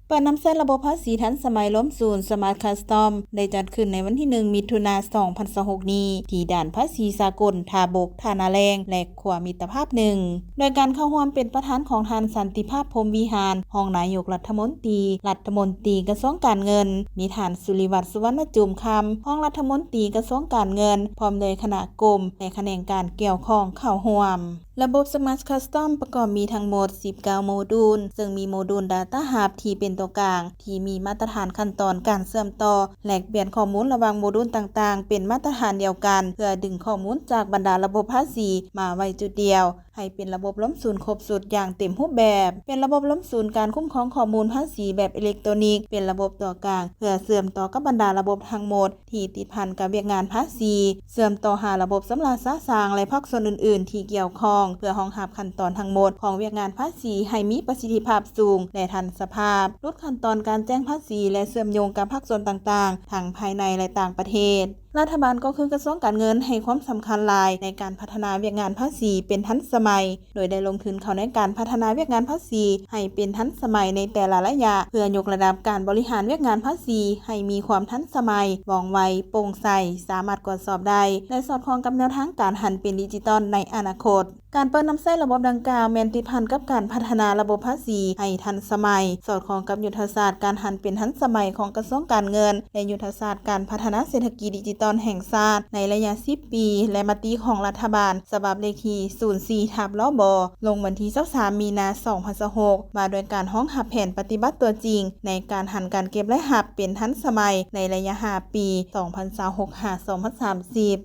ເປີດນຳໃຊ້ລະບົບພາສີທັນສະໄໝລວມສູນ Smart Custom ໄດ້ຈັດຂຶ້ນໃນວັນທີໜຶ່ງ ມິຖຸນາ ສອງພັນຊາວຫົກນີ້ ທີ່ດ່ານພາສີສາກົນທ່າບົກ ທ່ານາແລ້ງ ແລະ ຂົວມິດຕະພາບໜຶ່ງ ໂດຍການເຂົ້າຮ່ວມເປັນປະທານຂອງທ່ານ ສັນຕິພາບ ພົມວິຫານ ຮອງນາຍົກລັດຖະມົນຕີ, ລັດຖະມົນຕີກະຊວງການເງິນ, ມີທ່ານ ສຸລິວັດ ສຸວັນນະຈູມຄຳ ຮອງລັດຖະມົນຕີກະຊວງການເງິນ ພ້ອມດ້ວຍຄະນະກົມ ແລະ ຂະແໜງການກ່ຽວຂ້ອງເຂົ້າຮ່ວມ. ລະບົບ Smart Custom ປະກອບມີທັງໝົດສິບເກົ້າໂມດູນ, ເຊິ່ງມີໂມດູນ Data Hub ທີ່ເປັນຕົວກາງ ທີ່ມີມາດຕະຖານຂັ້ນຕອນການເຊື່ອມຕໍ່ ແລກປ່ຽນຂໍ້ມູນລະຫວ່າງໂມດູນຕ່າງໆ ເປັນມາດຕະຖານດຽວກັນ ເພື່ອດຶງຂໍ້ມູນຈາກບັນດາລະບົບພາສີມາໄວ້ຈຸດດຽວ ໃຫ້ເປັນລະບົບລວມສູນຄົບຊຸດຢ່າງເຕັມຮູບແບບ. ເປັນລະບົບລວມສູນການຄຸ້ມຄອງຂໍ້ມູນພາສີແບບເອເລັກໂຕນິກ, ເປັນລະບົບຕົວກາງເພື່ອເຊື່ອມຕໍ່ກັບບັນດາລະບົບທັງໝົດ ທີ່ຕິດພັນກັບວຽກງານພາສີ, ເຊື່ອມຕໍ່ຫາລະບົບຊຳລະສະສາງ ແລະ ພາກສ່ວນອື່ນໆທີ່ກ່ຽວຂ້ອງ ເພື່ອຮອງຮັບຂັ້ນຕອນທັງໝົດຂອງວຽກງານພາສີໃຫ້ມີປະສິດທິພາບສູງ ແລະ ທັນສະພາບ, ຫຼຸດຂັ້ນຕອນການແຈ້ງພາສີ ແລະ ເຊື່ອມໂຍງກັບພາກສ່ວນຕ່າງໆ ທັງພາຍໃນ ແລະ ຕ່າງປະເທດ. ລັດຖະບານກໍຄືກະຊວງການເງິນໃຫ້ຄວາມສຳຄັນຫຼາຍໃນການພັດທະນາວຽກງານພາສີເປັນທັນສະໄໝ, ໂດຍໄດ້ລົງທຶນເຂົ້າໃນການພັດທະນາວຽກງານພາສີໃຫ້ເປັນທັນສະໄໝໃນແຕ່ລະໄລຍະ ເພື່ອຍົກລະດັບການບໍລິຫານວຽກງານພາສີໃຫ້ມີຄວາມທັນສະໄໝ, ວ່ອງໄວ, ໂປ່ງໃສ, ສາມາດກວດສອບໄດ້ ແລະ ສອດຄ່ອງກັບແນວທາງການຫັນເປັນດິຈິຕອນໃນອະນາຄົດ. ການເປີດນຳໃຊ້ລະບົບດັ່ງກ່າວແມ່ນຕິດພັນກັບການພັດທະນາລະບົບພາສີໃຫ້ທັນສະໄໝ, ສອດຄ່ອງກັບຍຸດທະສາດການຫັນເປັນທັນສະໄໝຂອງກະຊວງການເງິນ ແລະ ຍຸດທະສາດການພັດທະນາເສດຖະກິດດິຈິຕອນແຫ່ງຊາດໃນໄລຍະສິບປີ ແລະ ມະຕິຂອງລັດຖະບານ ສະບັບເລກທີສູນສີ່ ທັບ ລບ ລົງວັນທີຊາວສາມ ມີນາ ສອງພັນຊາວຫົກ ວ່າດ້ວຍການຮອງຮັບແຜນປະຕິບັດຕົວຈິງໃນການຫັນການເກັບລາຍຮັບເປັນທັນສະໄໝໃນໄລຍະຫ້າປີ ສອງພັນຊາວຫົກ ຫາ ສອງພັນສາມສິບ.